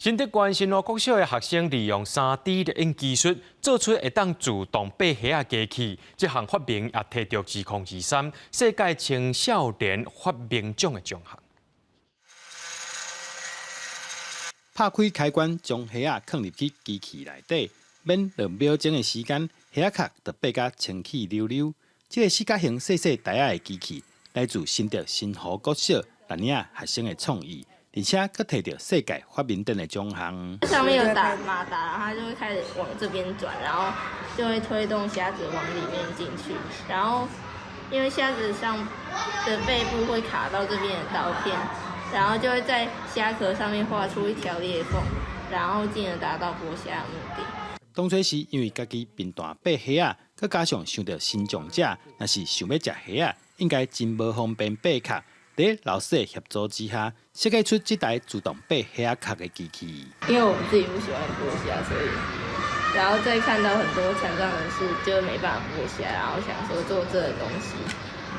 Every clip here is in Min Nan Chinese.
新竹縣新湖國小的學生利用3D列印技術，做出會當自動掰蝦仔機器。這項發明也提著2023世界青少年發明獎的獎項。拍開開關，將蝦仔囥入去機器內底，免2秒鐘的時間，蝦仔殼就掰甲清氣溜溜。這个四角形細細台仔的機器，來自新竹新湖國小六年仔學生的創意。而且閣提著世界發明展的獎項。上面有打馬達，然後它就會開始往這邊轉，然後就會推動蝦子往裡面進去。然後因為蝦子上的背部會卡到這邊的刀片，然後就會在蝦殼上面畫出一條裂縫，然後進而達到剝蝦的目的。當初是因為家己貧惰掰蝦仔，閣加上想著身障者，若是想欲食蝦仔，應該真無方便掰殼。佇老師的協助之下，設計出這台自動掰蝦仔殼的機器。因為我們自己不喜歡剝蝦，所以然後再看到很多殘障人士就沒辦法剝蝦，然後想說做這個東西，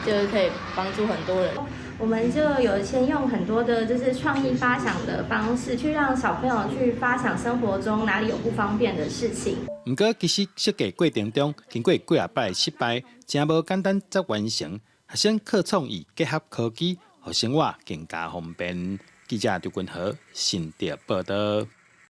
就是可以幫助很多人。我們就有先用很多的，就是創意發想的方式，去讓小朋友去發想生活中哪裡有不方便的事情。毋過，其實設計過程中，經過幾仔擺失敗，誠無簡單才完成。學生靠創意結合科技，予生活更加方便。記者劉君和新竹報導。